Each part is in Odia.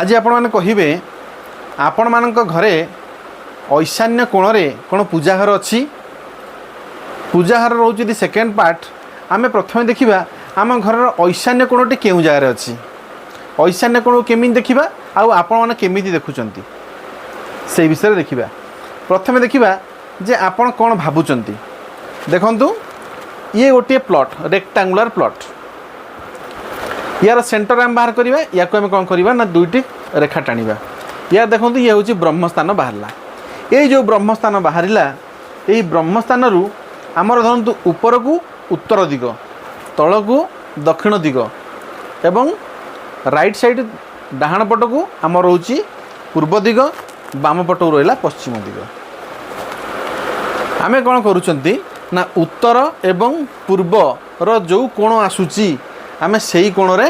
ଆଜି ଆପଣମାନେ କହିବେ, ଆପଣମାନଙ୍କ ଘରେ ଐଶାନ୍ୟ କୋଣରେ କ'ଣ ପୂଜା ଘର ଅଛି? ପୂଜା ଘର ରହୁଛି ଯଦି ସେକେଣ୍ଡ ପାର୍ଟ। ଆମେ ପ୍ରଥମେ ଦେଖିବା ଆମ ଘରର ଐଶାନ୍ୟ କୋଣଟି କେଉଁ ଜାଗାରେ ଅଛି। ଐଶାନ୍ୟ କୋଣକୁ କେମିତି ଦେଖିବା ଆଉ ଆପଣମାନେ କେମିତି ଦେଖୁଛନ୍ତି, ସେଇ ବିଷୟରେ ଦେଖିବା। ପ୍ରଥମେ ଦେଖିବା ଯେ ଆପଣ କ'ଣ ଭାବୁଛନ୍ତି। ଦେଖନ୍ତୁ, ଇଏ ଗୋଟିଏ ପ୍ଲଟ୍, ରେକ୍ଟାଙ୍ଗୁଲାର ପ୍ଲଟ୍। ୟାର ସେଣ୍ଟର ଆମେ ବାହାର କରିବା। ୟାକୁ ଆମେ କ'ଣ କରିବା ନା ଦୁଇଟି ରେଖା ଟାଣିବା। ୟାର ଦେଖନ୍ତୁ, ଇଏ ହେଉଛି ବ୍ରହ୍ମସ୍ଥାନ ବାହାରିଲା। ଏଇ ଯେଉଁ ବ୍ରହ୍ମସ୍ଥାନ ବାହାରିଲା, ଏଇ ବ୍ରହ୍ମସ୍ଥାନରୁ ଆମର ଧରନ୍ତୁ ଉପରକୁ ଉତ୍ତର ଦିଗ, ତଳକୁ ଦକ୍ଷିଣ ଦିଗ ଏବଂ ରାଇଟ୍ ସାଇଡ଼୍ ଡାହାଣ ପଟକୁ ଆମର ରହୁଛି ପୂର୍ବ ଦିଗ, ବାମ ପଟକୁ ରହିଲା ପଶ୍ଚିମ ଦିଗ। ଆମେ କ'ଣ କରୁଛନ୍ତି ନା ଉତ୍ତର ଏବଂ ପୂର୍ବର ଯେଉଁ କୋଣ ଆସୁଛି, ଆମେ ସେଇ କୋଣରେ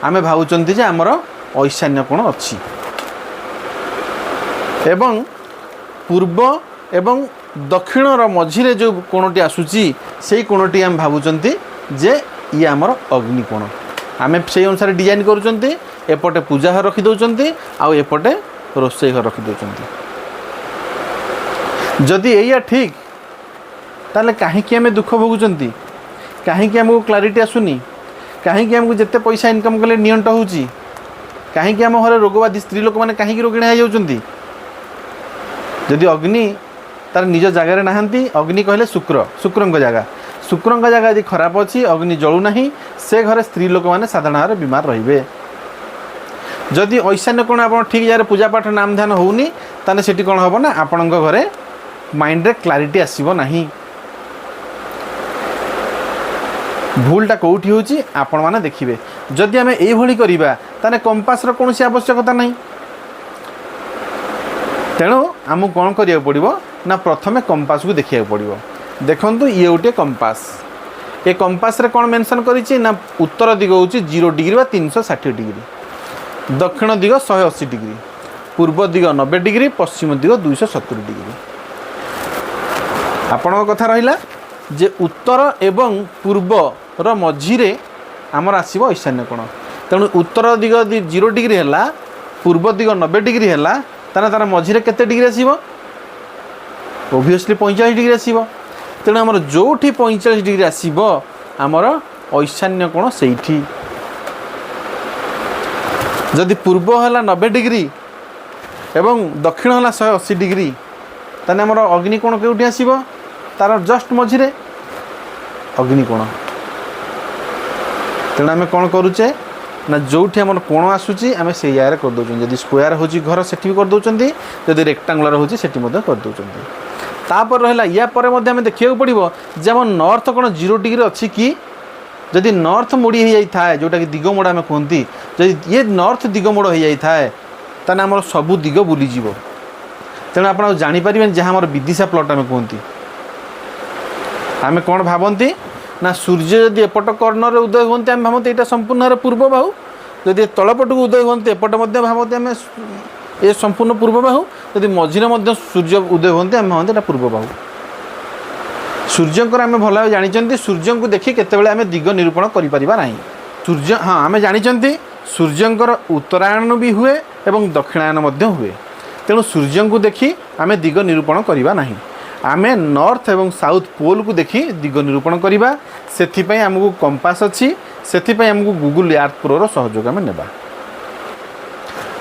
ଆମେ ଭାବୁଛନ୍ତି ଯେ ଆମର ଐଶାନ୍ୟ କୋଣ ଅଛି ଏବଂ ପୂର୍ବ ଏବଂ ଦକ୍ଷିଣର ମଝିରେ ଯେଉଁ କୋଣଟି ଆସୁଛି, ସେଇ କୋଣଟି ଆମେ ଭାବୁଛନ୍ତି ଯେ ଇଏ ଆମର ଅଗ୍ନିକୋଣ। ଆମେ ସେଇ ଅନୁସାରେ ଡିଜାଇନ୍ କରୁଛନ୍ତି। ଏପଟେ ପୂଜା ଘର ରଖିଦେଉଛନ୍ତି ଆଉ ଏପଟେ ରୋଷେଇ ଘର ରଖିଦେଉଛନ୍ତି। ଯଦି ଏଇଆ ଠିକ୍, ତାହେଲେ କାହିଁକି ଆମେ ଦୁଃଖ ଭୋଗୁଛନ୍ତି? କାହିଁକି ଆମକୁ କ୍ଲାରିଟି ଆସୁନି? କାହିଁକି ଆମକୁ ଯେତେ ପଇସା ଇନକମ୍ କଲେ ନିଅଣ୍ଟ ହେଉଛି? କାହିଁକି ଆମ ଘରେ ରୋଗବାଧି, ସ୍ତ୍ରୀ ଲୋକମାନେ କାହିଁକି ରୋଗିଣା ହେଇଯାଉଛନ୍ତି? ଯଦି ଅଗ୍ନି ତାର ନିଜ ଜାଗାରେ ନାହାନ୍ତି। ଅଗ୍ନି କହିଲେ ଶୁକ୍ର, ଶୁକ୍ରଙ୍କ ଜାଗା। ଶୁକ୍ରଙ୍କ ଜାଗା ଯଦି ଖରାପ ଅଛି, ଅଗ୍ନି ଜଳୁନାହିଁ, ସେ ଘରେ ସ୍ତ୍ରୀ ଲୋକମାନେ ସାଧାରଣ ଭାବରେ ବିମାର ରହିବେ। ଯଦି ଐଶାନ୍ୟ କୋଣ ଆପଣ ଠିକ୍ ଜାଗାରେ ପୂଜାପାଠ, ନାମ ଧ୍ୟାନ ହେଉନି, ତାହେଲେ ସେଠି କ'ଣ ହେବ ନା ଆପଣଙ୍କ ଘରେ ମାଇଣ୍ଡରେ କ୍ଲାରିଟି ଆସିବ ନାହିଁ। ଭୁଲଟା କେଉଁଠି ହେଉଛି, ଆପଣମାନେ ଦେଖିବେ। ଯଦି ଆମେ ଏଇଭଳି କରିବା, ତାହେଲେ କମ୍ପାସର କୌଣସି ଆବଶ୍ୟକତା ନାହିଁ। ତେଣୁ ଆମକୁ କ'ଣ କରିବାକୁ ପଡ଼ିବ ନା ପ୍ରଥମେ କମ୍ପାସକୁ ଦେଖିବାକୁ ପଡ଼ିବ। ଦେଖନ୍ତୁ, ଇଏ ଗୋଟିଏ କମ୍ପାସ। ଏ କମ୍ପାସରେ କ'ଣ ମେନସନ୍ କରିଛି ନା ଉତ୍ତର ଦିଗ ହେଉଛି 0 ଡିଗ୍ରୀ ବା 360 ଡିଗ୍ରୀ, ଦକ୍ଷିଣ ଦିଗ 180 ଡିଗ୍ରୀ, ପୂର୍ବ ଦିଗ 90 ଡିଗ୍ରୀ, ପଶ୍ଚିମ ଦିଗ 270 ଡିଗ୍ରୀ। ଆପଣଙ୍କ କଥା ରହିଲା ଯେ ଉତ୍ତର ଏବଂ ପୂର୍ବର ମଝିରେ ଆମର ଆସିବ ଐଶାନ୍ୟ କୋଣ। ତେଣୁ ଉତ୍ତର ଦିଗ ଯଦି 0 ଡିଗ୍ରୀ ହେଲା, ପୂର୍ବ ଦିଗ 90 ଡିଗ୍ରୀ ହେଲା, ତାହେଲେ ତାର ମଝିରେ କେତେ ଡିଗ୍ରୀ ଆସିବ? ଓଭିୟସଲି 45 ଡିଗ୍ରୀ ଆସିବ। ତେଣୁ ଆମର ଯେଉଁଠି 45 ଡିଗ୍ରୀ ଆସିବ, ଆମର ଐଶାନ୍ୟ କୋଣ ସେଇଠି। ଯଦି ପୂର୍ବ ହେଲା 90 ଡିଗ୍ରୀ ଏବଂ ଦକ୍ଷିଣ ହେଲା 180 ଡିଗ୍ରୀ, ତାହେଲେ ଆମର ଅଗ୍ନିକୋଣ କେଉଁଠି ଆସିବ? ତାର ଜଷ୍ଟ ମଝିରେ ଅଗ୍ନିକୋଣ। ତେଣୁ ଆମେ କ'ଣ କରୁଛେ ନା ଯେଉଁଠି ଆମର କୋଣ ଆସୁଛି, ଆମେ ସେଇ ଜାଗାରେ କରିଦେଉଛନ୍ତି। ଯଦି ସ୍କୋୟାର ହେଉଛି ଘର, ସେଠି ବି କରିଦେଉଛନ୍ତି। ଯଦି ରେକ୍ଟାଙ୍ଗୁଲାର ହେଉଛି, ସେଠି ମଧ୍ୟ କରିଦେଉଛନ୍ତି। ତାପରେ ରହିଲା, ୟା ପରେ ମଧ୍ୟ ଆମେ ଦେଖିବାକୁ ପଡ଼ିବ ଯେ ଆମ ନର୍ଥ କ'ଣ 0 ଡିଗ୍ରୀ ଅଛି କି? ଯଦି ନର୍ଥ ମୋଡ଼ି ହେଇଯାଇଥାଏ, ଯେଉଁଟାକି ଦିଗ ମୋଡ଼ ଆମେ କୁହନ୍ତି, ଯଦି ଇଏ ନର୍ଥ ଦିଗ ମୋଡ଼ ହେଇଯାଇଥାଏ, ତାହେଲେ ଆମର ସବୁ ଦିଗ ବୁଲିଯିବ। ତେଣୁ ଆପଣ ଆଉ ଜାଣିପାରିବେନି ଯାହା ଆମର ବିଦିଶା ପ୍ଲଟ୍ ଆମେ କୁହନ୍ତି। ଆମେ କ'ଣ ଭାବନ୍ତି ନା ସୂର୍ଯ୍ୟ ଯଦି ଏପଟ କର୍ଣ୍ଣରେ ଉଦୟ ହୁଅନ୍ତି, ଆମେ ଭାବନ୍ତି ଏଇଟା ସମ୍ପୂର୍ଣ୍ଣ ଭାବରେ ପୂର୍ବ ବାହୁ। ଯଦି ତଳ ପଟକୁ ଉଦୟ ହୁଅନ୍ତି, ଏପଟେ ମଧ୍ୟ ଭାବନ୍ତି ଆମେ ଏ ସମ୍ପୂର୍ଣ୍ଣ ପୂର୍ବ ବାହୁ। ଯଦି ମଝିରେ ମଧ୍ୟ ସୂର୍ଯ୍ୟ ଉଦୟ ହୁଅନ୍ତି, ଆମେ ଭାବନ୍ତି ଏଇଟା ପୂର୍ବ ବାହୁ। ସୂର୍ଯ୍ୟଙ୍କର ଆମେ ଭଲ ଭାବେ ଜାଣିଛନ୍ତି, ସୂର୍ଯ୍ୟଙ୍କୁ ଦେଖି କେତେବେଳେ ଆମେ ଦିଗ ନିରୂପଣ କରିପାରିବା ନାହିଁ। ସୂର୍ଯ୍ୟ, ହଁ, ଆମେ ଜାଣିଛନ୍ତି ସୂର୍ଯ୍ୟଙ୍କର ଉତ୍ତରାୟଣ ବି ହୁଏ ଏବଂ ଦକ୍ଷିଣାୟନ ମଧ୍ୟ ହୁଏ। ତେଣୁ ସୂର୍ଯ୍ୟଙ୍କୁ ଦେଖି ଆମେ ଦିଗ ନିରୂପଣ କରିବା ନାହିଁ। ଆମେ ନର୍ଥ ଏବଂ ସାଉଥ୍ ପୋଲ୍କୁ ଦେଖି ଦିଗ ନିରୂପଣ କରିବା। ସେଥିପାଇଁ ଆମକୁ କମ୍ପାସ୍ ଅଛି, ସେଥିପାଇଁ ଆମକୁ ଗୁଗୁଲ୍ ଆର୍ଥ ପ୍ରୋର ସହଯୋଗ ଆମେ ନେବା।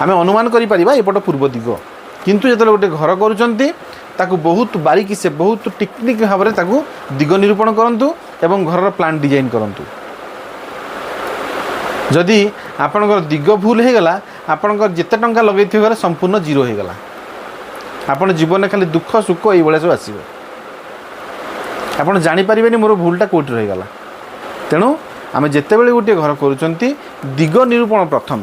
ଆମେ ଅନୁମାନ କରିପାରିବା ଏପଟ ପୂର୍ବ ଦିଗ। କିନ୍ତୁ ଯେତେବେଳେ ଗୋଟେ ଘର କରୁଛନ୍ତି, ତାକୁ ବହୁତ ବାରିକି ସେ ବହୁତ ଟେକ୍ନିକ୍ ଭାବରେ ତାକୁ ଦିଗ ନିରୂପଣ କରନ୍ତୁ ଏବଂ ଘରର ପ୍ଲାନ୍ ଡିଜାଇନ୍ କରନ୍ତୁ। ଯଦି ଆପଣଙ୍କର ଦିଗ ଭୁଲ ହେଇଗଲା, ଆପଣଙ୍କର ଯେତେ ଟଙ୍କା ଲଗେଇଥିବେ ଘରେ, ସମ୍ପୂର୍ଣ୍ଣ ଜିରୋ ହେଇଗଲା। ଆପଣ ଜୀବନରେ ଖାଲି ଦୁଃଖ ସୁଖ ଏଇଭଳିଆ ସବୁ ଆସିବ। ଆପଣ ଜାଣିପାରିବେନି ମୋର ଭୁଲଟା କେଉଁଠି ରହିଗଲା। ତେଣୁ ଆମେ ଯେତେବେଳେ ଗୋଟିଏ ଘର କରୁଛନ୍ତି, ଦିଗ ନିରୂପଣ ପ୍ରଥମ।